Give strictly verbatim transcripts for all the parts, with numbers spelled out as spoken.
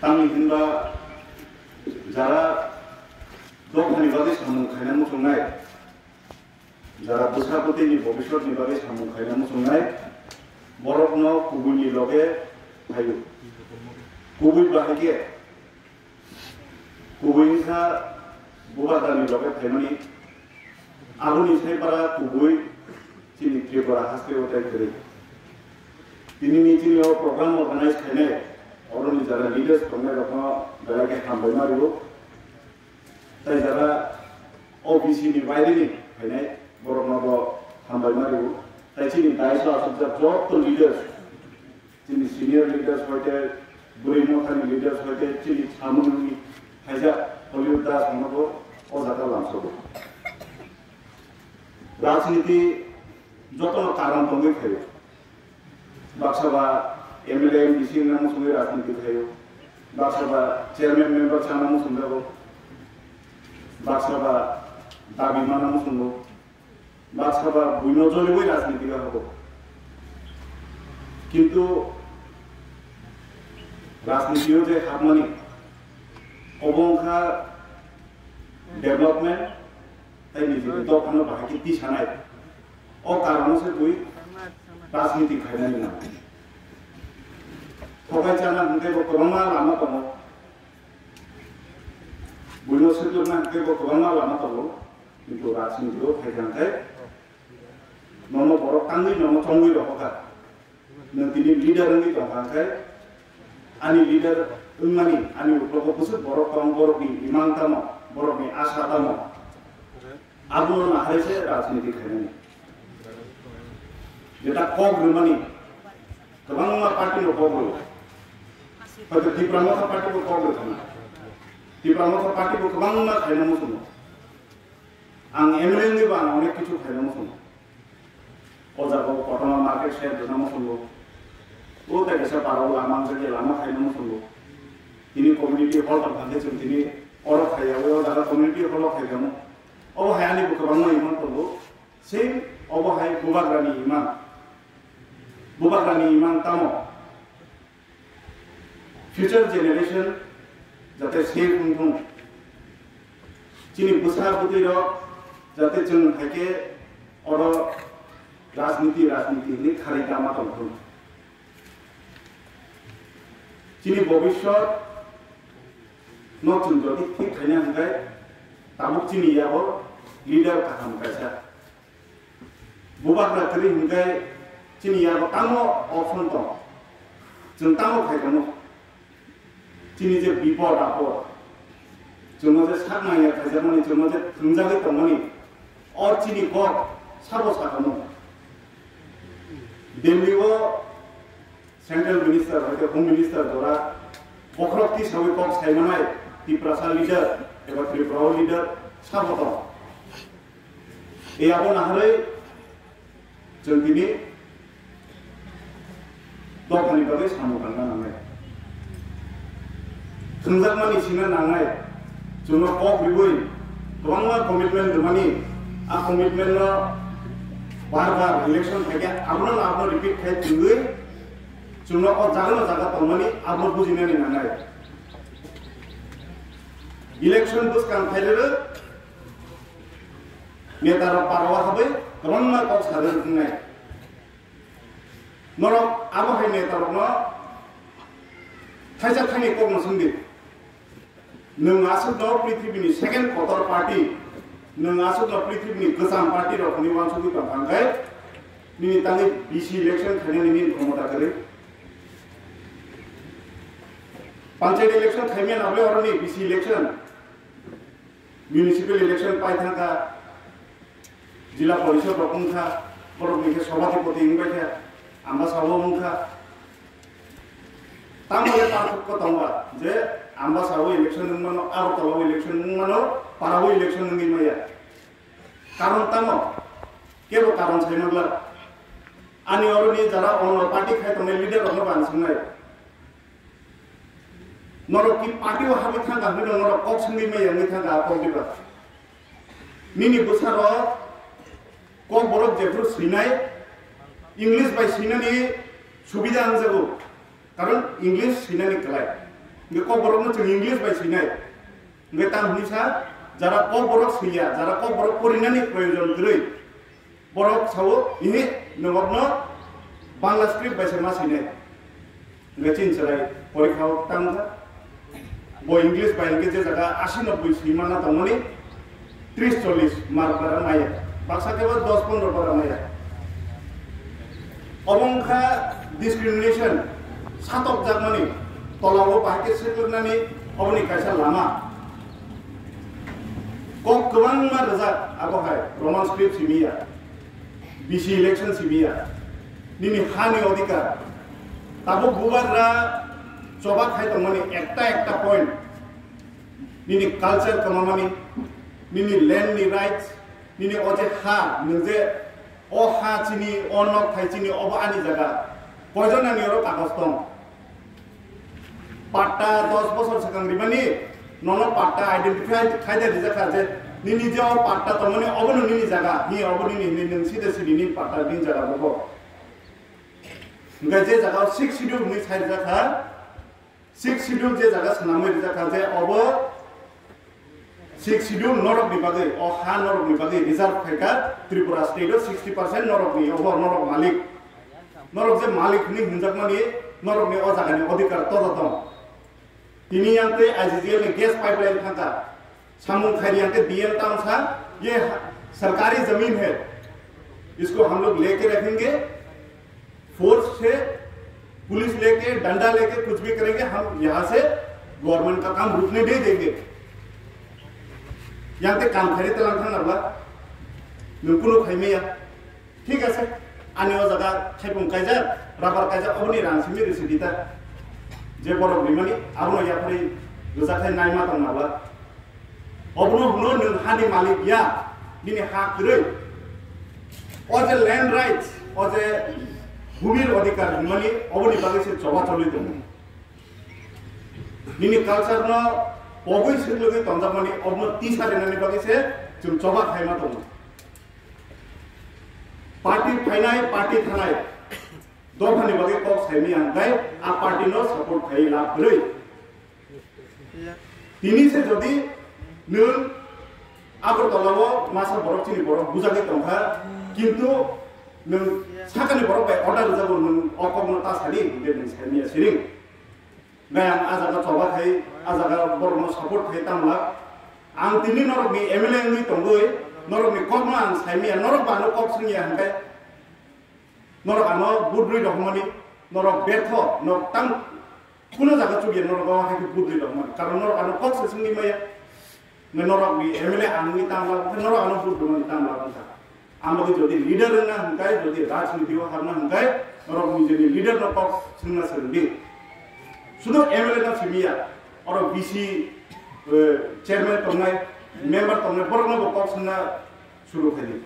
Tamni hinba jara dophani bagwi samung khaina muchungnai, jara bwsabwtwini bobiswtni bagwi samung khaina muchungnai, borokno kubuini loge phaio. Kubui bahai khe, kubui wngkha bubagrani loge phaimani, aboni sai para kubui chini Tripura haste o tai kwrwi. Tinini chini o program organize khainai, oroni jara leaders tongnai rokno belai khe hambai ma rwo. Tai jara O B C ni baire ni phainai borokno bo hambai ma rwo. Tai chini daiso aswkjak joto leaders, chini senior leaders hoite, bwrwi mothani leaders hoite, chini samungni phaijak Hollywood Das no bo o jaga lamsogo. Rajniti jotono karon tongwi phaio. Baksa ba M L A, M D C wngna muchungwi rajniti khaio. Baksa ba chairman member chana muchungjago. Baksa ba dabi mana muchungo. Baksa ba buino joriwi rajniti khago. Kintu rajnitio je hapmani, obo wngkha development tei nijini dophano bahai khe tisanai. O karono se bui rajniti khainani nang. Thokai chana hwnkhe bo kwbangma lama tongo. Buino swtwkna hwnkhe bo kwbangma lama tongo. Kintu rajnitio phaikha hwnkhe nono borok tangwi nono chongwi rohorkha. Nwng tini leader wngwi tongkha hwnkhe ani leader wngmani ani uklogo bwswk borok tong, borokni imang tamo, borokni asa tamo. Abono naharwi se rajniti khainani. Jeta kok rwmani, kwbangma party no kok rwo. Hoito Tipra Motha party bo kok rwkha na. Tipra Motha party bo kwbangma khaina muchungo. Ang M L A wngwi bo ang onek kichu khaina muchungo. O jaga o kotorma market shed rwna muchungo. O tei kaisa para o lama wngkha khe lama khaina muchungo. Tini community hall tong kha khe chwng tini oro khaiya, o jaga community hall o khaikha mo. Obo hai ani bo kwbangma imang tongo. Same obo hai bubagrani imang. Bubagrani imang tamo? Future generation jate safe wng thung. Chini bwsa bwtwi rok jate chwng hai khe oro rajniti, rajniti hinwi kharwi tama tong thung. Chini bobiswt no chwng jodi thik khaina hwnkhe tabuk chini yago leader kaham kaisa. Bubagra kwrwi hwnkhe chini yago tamo option tong, chwng tamo khai tongmo. Chini je bipod apod, chwngno je sak nangya khaijakmani, chwngno je thwngjagwi tongmani, o chini kok sabo sakamo. Delhi o Central Minister hoite Home Minister jora bokhorok tisawi kok saimanai Tiprasa leader eba Tripura o leader sabo tong. E abo naharwi chwng tini dophani bagwi samung tangna nangnai. Thwngjakmani sina nangnai. Chwngno kok riwi kwbangma commitment rwmani, a commitment no bar bar election phaikhe abono abono repeat khai thwngwi chwngno o jaga no jaga tongmani abono bujinani nangnai. Election bwskang phairwrwk neta rok parwa habai kwbangma kok sarwi rwknai. Norok abo hai neta rokno thaisa thaini kokno swngdi. Nwng aswkno prithibini second kotor party, nwng aswkno prithibini kwcham party rok hwnwi uansugwi tongkha hwnkhe nini tangwi B C election khainani nini khomota kwrwi. Panchayat election khaimya nabole oroni B C election. Municipal election pai thangkha, jila porishod rok wngkha, borok ni khe sobhapati wngbai kha, ambasa o wngkha. Tamo le parthokko tongba je ambasa o election wngmano, Agartala o election wngmano, para o election wngwi maya. Karon tamo? Kebo karon sai manglak. Ani oroni jara onno party khai tongnai leader rokno bo ang swngnai. Norok ki party o habwi thangkha hwnwi norok kok swngwi maya wngwi thangkha a kok diba? Nini bwsarok kok borok jephru swinai English bai swinani subida wngjago, karon English swinani kwlai. Hingke kokborokno chwng English bai swinai. Hingke tamo hinwi sa, jara kokborok swiya, jara kokborok porinani proyojon kwrwi. Borok sao, "Ihi, nwngokno Bangla script bai se ma swinai." Hingke chini chwrai porikha o tangkha. Bo English bai hingke je jaga asi nobboi swi manna tongmani, tris chollish mark bara maya. Baksa khe bo dos pondro bara maya. Obo wngkha discrimination, satokjakmani, tolao bahai khe swrwknani oboni kaisa lama. Kok kwbangma rwjak abo hai Roman script simi ya. B C election simi ya, nini hani odhikar. Tabuk bubar ra choba khai tongmani ekta ekta point, nini culture kwmamani, nini land ni rights, nini o je ha, nwng je o ha chini, o nok thai chini, obo ani jaga. Koijon ani oro kagoj tong? Patta dos bosor swkang rimani, nono patta identify khaide rijak kha je nini je o patta tongmani obono nini jaga, ni obo nini hinwi nwng side sidi nini patta nini jaga bobo. Hingke je jaga o six schedule hinwi sai rijak kha, six schedule je jaga swnamwi rijak kha je obo Sixth Schedule norokni bagwi, o ha norokni bagwi reserve khaikha Tripura state o sixty percent norokni, obo norok malik. Norok je malik hinwi hinjakmani norokni o jagani odhikar todo tong. Tini yang tei I G G L ni gas pipeline thangkha. Samung khairi yang ke D M tamsa, ye sarkari zameen hai, isko hum log leke rakhenge. Force se, police leke, danda leke, kuch bhi karenge, hum yahan se government ka kaam rukne nahi denge. Yang te kaam khairi talang thang abla, nung kunu khai maya. Thik ase, ani o jaga khaipung kaijak, rubber kaijak, oboni rang simi risi dita. Je borok rimani, abono yaphari rwjakhai naima tong abla. Obono hwno nwng hani malik ya, nini ha kwrwi. O je land rights, o je bhumir odhikar hwnmani, oboni bagwi se choba choli tongo. Nini culture no pogwi swrwgwi tonjakmani, obono tisa rinani bagwi se chwng choba khaima tongo. Party phainai, party thanai, dophani bagwi kok saimaya hwnkhe a party no support khai lab kwrwi. Tini se jodi nwng Agartala o masa borok chini borok bujagwi tongkha, kintu nwng sakani borok bai order rwjago, nwng o kokno ta sadi hwnkhe nwng saimaya siring. Gai ang a jaga choba khai, a jaga borokno support khai tamla. Ang tini norokni M L A wngwi tongwi norokni kokno ang saimaya, norok ba ano kok swngya hwnkhe, norok ano budrwi rohormani, norok bertho, norok tang kuno jaga chukya, norok o hai khe budrwi rohormani. Karon norok ano kok se swngwi maya. Norok ni M L A ang ni tang labu, norok ano budrwi mani tang labu kha. Ang bagwi jodi leader wngna hwnkhe, jodi rajniti o habna hwnkhe, norok nijeni leader no kok swngna swrwngdi. Sudo M L A no simiya, oro B C, eh, chairman tongnai, member tongnai, borokno bo kok swngna suru khaidi.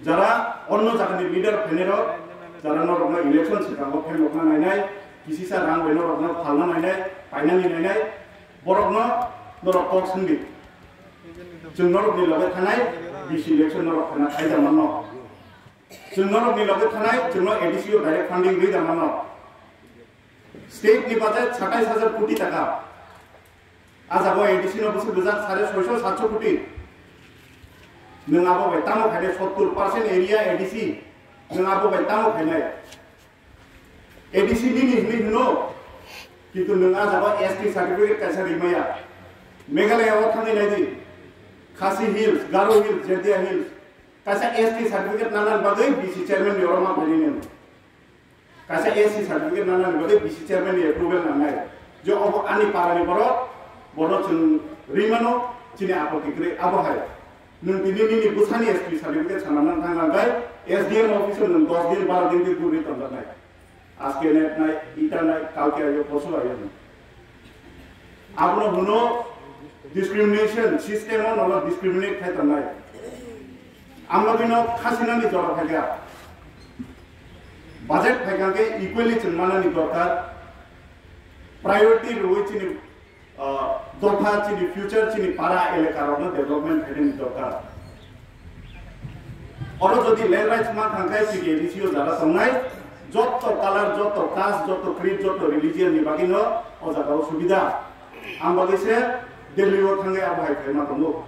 Jara onno jagani leader phainairok, jara norokno election swkango phainokna nainai, kisisa rang bai norokno phalna nainai, painani nainai, borokno norok kok swngdi. Chwng norokni loge thanai, B C election norok phana khaida manno. Chwng norokni loge thanai, chwngno A D C o direct funding rwi da manno. State ni budget satais hajar koti taka. A jaga o A D C no bwswk rijak sare soiso satso koti. Nwng abo bai tamo khainai sottur percent area A D C. Nwng abo bai tamo khainai. A D C nini hinwi hwno. Kintu nwng a jaga o S T certificate kaisa rimaya. Meghalaya o thangwi naidi. Khasi Hills, Garo Hills, Jaintia Hills. Kaisa S T certificate nanani bagwi B C chairman ni oro ma phainai nwng. Kaisa S C certificate nanani bagwi B C chairman ni approval nangnai. Je obo ani para ni borok, bono chwng rimano, chini apoti kwrwi abo hai. Nwng tini nini bwsani S T certificate sanamna thangna hwnkhe S D M office o nwng dos din, baro din khe gurwi tonjaknai. Aske net nai, ita nai, kalke ayo, poso ayo. Abono hwno discrimination system o nono discriminate khai tongnai. Amno bino khasinani jora phaikha. Budget phaikha khe equally chwng manani dorkar. Priority rwui chini, ah, dopha chini future chini para elaka rokno development khainani dorkar. Oro jodi land rights ma thangkhai chini A D C o jara tongnai, Joto color, joto caste, joto creed, joto religion ni bagwi no o jaga o subida. Ang bagwi se Delhi o thangwi abo hai khaima tongo.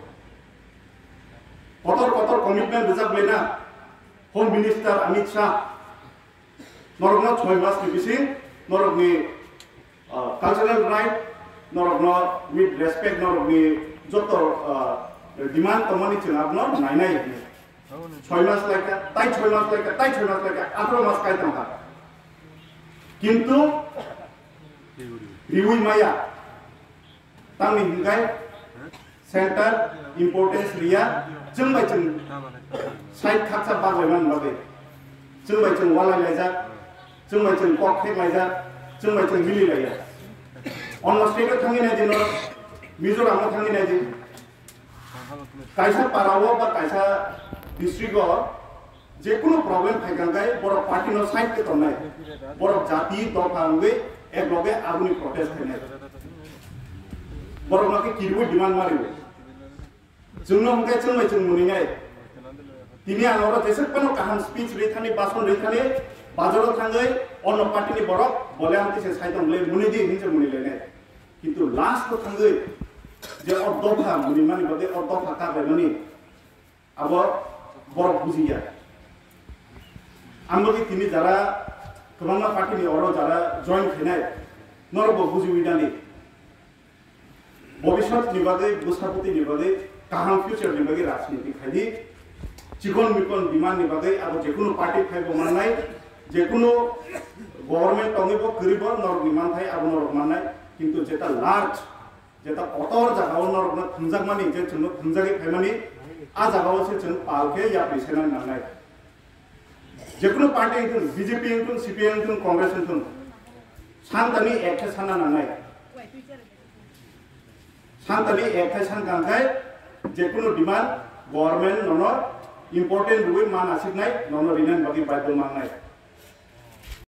Kotor kotor commitment rijak belai na Home Minister Amit Shah. Norok no choi mas ni bising norok ni, ah, cultural right, norok no with respect, norok ni joto, ah, demand tongmani chwng abono nainai. Choi mas laikha, tai choi mas laikha, tai choi mas laikha, atharo mas kai tongkha. Kintu riwi maya, tamni hinkai center importance riya, chwng bai chwng side khaksa bagwi man bagwi, chwng bai chwng walai laijak, chwng bai chwng kok thek laijak, chwng bai chwng mili laiya. Onno state o thangwi nai di, no Mizoram o thangwi nai di. Kaisa para o ba kaisa district o je kunu problem phai kha khe borok party no side khe tongnai, borok jati dopha wngwi ek loge aboni protest khainai, borok no khe kirwi demand mari. Chwng no hwnkhe chwng bai chwng muni nai. Tini ang oro jesek phano kaham speech rwi thani, bason rwi thani, bazar o thangwi onno party ni borok bole amtwi se side o muni di hinwi se muni lainai. Kintu last o thangwi je o dopha muni mani bagwi o dopha kabai mani abo borok bujiya. Ang bagwi tini jara kwbangma party ni oro jara join khainai norok bo bujiwi nani. Bobiswt ni bagwi, bwsapoti ni bagwi, kaham future ni bagwi rajniti khaidi. Chikon mikon demand ni bagwi abo jekunu party phaibo mannai, jekunu government tongwi bo kwrwi bo norok ni manthai abo norok mannai. Kintu jeta large, jeta kotor jagao norokno thumjakmani, je chwngno thumjagwi phaimani, a jagao se chwng pal khe yapri senani nangnai. Jekunu party wngthun, B J P wngthun, C P I wngthun, Congress wngthun, santani ek khe sanna nangnai. Santani ek khe sankha khe jekunu demand government nono important rwi man asiknai, nono rinani bagwi baidho mannai.